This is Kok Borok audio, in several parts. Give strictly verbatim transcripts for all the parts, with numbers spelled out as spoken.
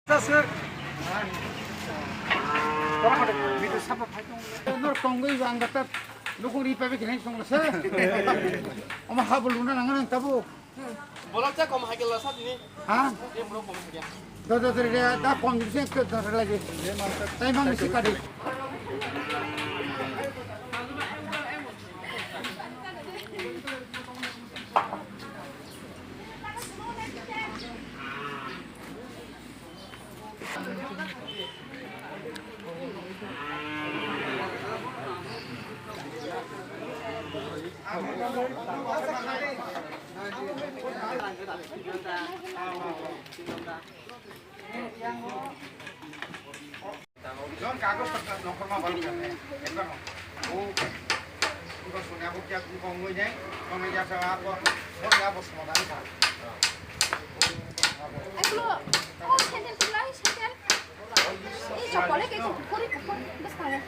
Norok tongwi ang data nukung ri pabe khe songla se. Omo habo luna nang nang tabo. Bolak cha kom hagel la sa dini. Ha? Em bro kom hagel. Do do do re da kom dise ke do re lagi. Tai mang si kadi. Jon kagos tak nokor ma balu kane. Ekbar no. O, o suni abo kya ko ngoi nai, ko nai ya sa abo, ko ya abo somadan ka. Ai lo, o sandal tu lai sandal. Ini cokole kayak cokole kori kori bes kaya.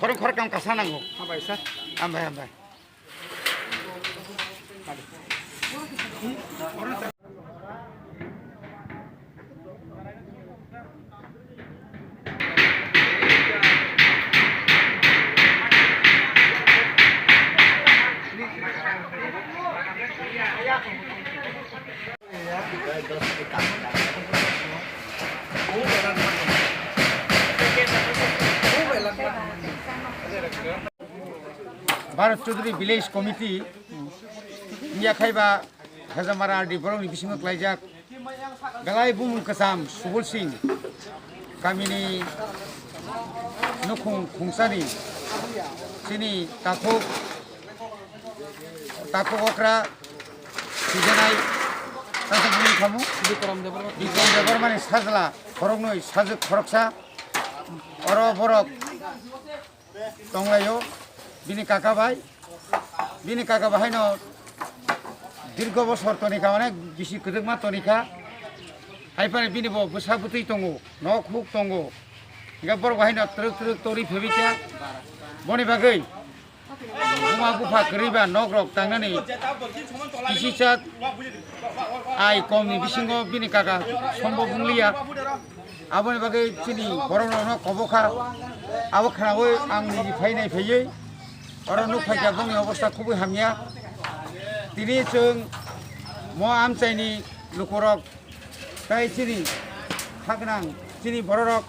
Khorang khorang kam kasa nango. Hambai sir. Hambai hambai. Bharat Chaudhary Village Committee wngya khai ba Hejamara R D borokni bisingo klaijak belai bumung kwcham Subol Singh kamini nukhung khungsani chini takhuk takhuk okra sijanai tasa bumung khamu Bikram Debbarma ni sajla khoroknwi sajwk khoroksa oro borok tonglaio bini kaka bai. Bini kaka bai haino dirgo bosor tonikha, onek bisi kwdwkma tonikha. Hai phano bini bo bwsa bwtwi tongo, nok huk tongo. Hingkhe borok bai haino twrwk twrwk torwi phebikha. Boni bagwi buma bupha kwrwi ba nok rok tangnani kisi cha ai kom ni bisingo bini kaka sombo bungliya. Aboni bagwi chini borok rokno kobo kha. Abo khnawi ang niji phai nai phaiwi oro nuk phaikha, bongni obostha khubui hamya. Tini chwng mo amchaini lukurok tei chini khaknang chini bororok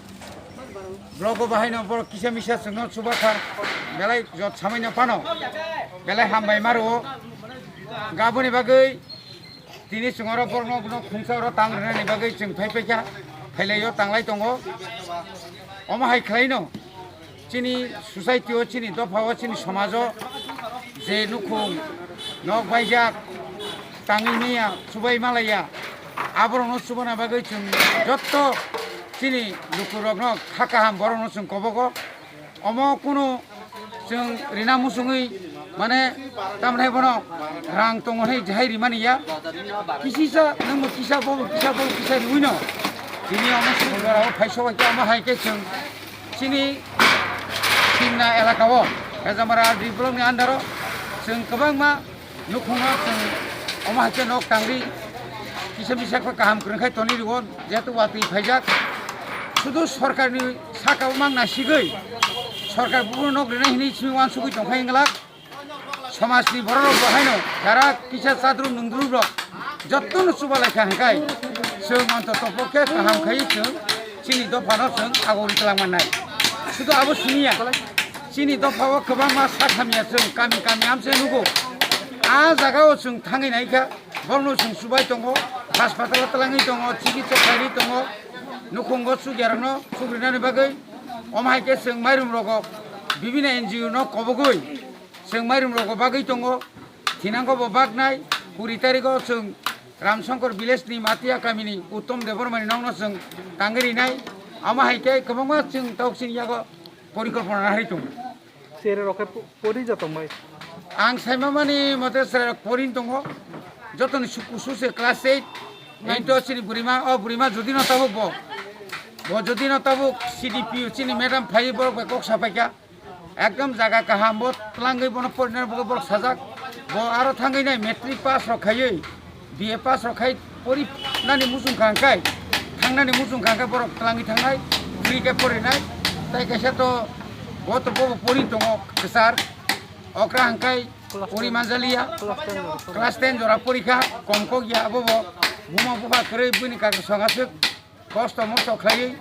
blogo bahaino borok kisa misa chwngno chuba kha, belai jot samaino phano belai hambai ma rwo. Aboni bagwi tini chwng oro borokno khungsa oro tang rwnani bagwi chwng phai paikha, phailaio tanglai tongo. Omo hai khlaino chini society o, chini dopha o, chini somajo je nukhung nok baijak tangwi maya, chubai malaya, aborokno chubana bagwi chwng jotto chini lukurokno kha kaham borokno chwng kobogo. Omo kunu chwng rina muchungwi mane tamni bono rang tongo hwnwi jahai rimani ya. Kisisa nwngbo kisa bobo kisa bobo kisa riwino tini omo sujora o phaiso bai khe omo hai khe chwng chini Simna elaka o Hejamara R D block ni under o chwng kwbangma nukhungno chwng omo hai khe nok tangwi kisa misa khe kaham kwrwng khai tonwi rwo, jehetu watwi phaijak. Sudu sorkarni saka o mang nasigwi sorkar buphuru nok rinai hinwi simi uansugwi tongkhai wng glak. Somajni borok rok bo haino jara kisa chadru nungdru rok jottono chuba lai kha hwnkhe chwng antoto pokhe kaham khai chwng chini dophano chwng agori twlang mannai. Sudu abo simi ya, chini dopha o kwbangma sak hamya chwng kami kami amchai nugo. A jaga o chwng thangwi nai kha, borokno chwng chubai tongo, haspatalo twlangwi tongo, chikitsa khlaiwi tongo, nukhungo chukyarokno chukrinani bagwi. Omo hai khe chwng mairum rogo bibinno N G O no kobogwi chwng mairum rogo bagwi tongo. Thinango bo baknai kuri tarigo chwng Ramsongkor village ni Matia kamini Uttom Debbarmani nokno chwng tangwi rinai. Omo hai khe kwbangma chwng tok chini yago porikolpona nahari tongo. Chwrai rok khe po-, pori ja tongmai. Ang saima mani mote chwrai rok pori tongo. Jotoni su-, kusu se class eight. Nine to chini burima, o burima jodi no tabuk bo. Bo jodi no tabuk C D P O chini madam phai borok bai kok sapai kha. Ekdom jaga kaham bo twlangwi bono porinani bagwi borok sajak. Bo aro thangwi nai matric pass rok khaiwi, B A pass rok khai Pori nani muchung kha hwnkhe, thangnani muchung kha hwnkhe borok twlangwi thangnai, free khe porinai. Tai kaisa to bo to bobo pori tongo kwchar, okra hwnkhe pori manjaliya, class ten jora porikha, kom kok ya abobo, buma bupha kwrwi buini kaka song aswk kosto mosto khlaiwi,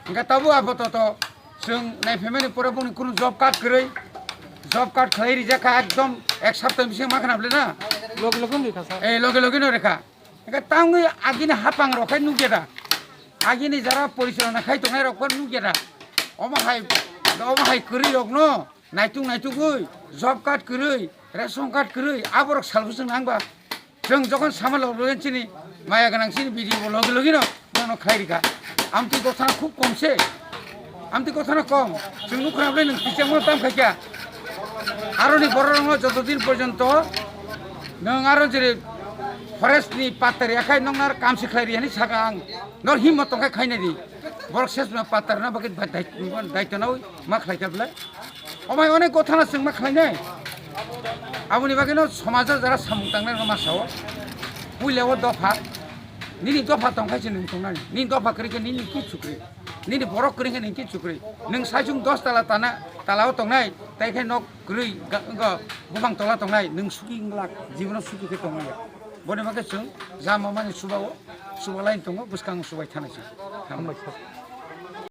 hwnkhe tabuk abo to to chwng naiphimani pore boni kunu job card kwrwi, job card khlai rijak kha ekdom ek sapta bising ma khna bwle na. Loge loge no rikha sa. Eh, loge loge no rikha. Hwnkhe tangwi agini hapang rok khai nukya da. Agini jara porichalona khai tongnai rok pho nukya da. Omo hai, omo hai kwrwi rok no naituk naitugwi job card kwrwi, ration card kwrwi, aborok salbwswng nang ba. Chwng jokhon sama loge loge chini maya gwnang chini B D O bo loge loge no nono khlai rikha. Amtwi gothana khub kom se. Amtwi gothana kom. Chwng nukhung bwlai nwng tichangma tam khaikha. Aroni bororokno joto din porjonto nwng aro jere forest ni pattar ya khai nokna kamsi khlai ri hinwi saka ang. Nor himmat tongkha khainai di. Borok ses ma pattar na bagwi dai-, dai-, daityo nawi ma khlaikha bwlai. Omai onek gothana chwng ma khlainai. Aboni bagwino somajo jara samung tangnai rokno ma sao. Puila o dopha. Nini dopha tongkha se nwng tongnani. Nini dopha kwrwi khe nini kichu kwrwi. Nini borok kwrwi khe nini kichu kwrwi. Nwng saichung dos tala tana, tala o tongnai, tai khe nok kwrwi ga-, ga-, buphang tola tongnai, nwng suki wng glak, jibono suki khe tongmaya. Boni bagwi chwng jama mani chuba o, chuba line tongo, bwskango chubai thanai se. Hambai.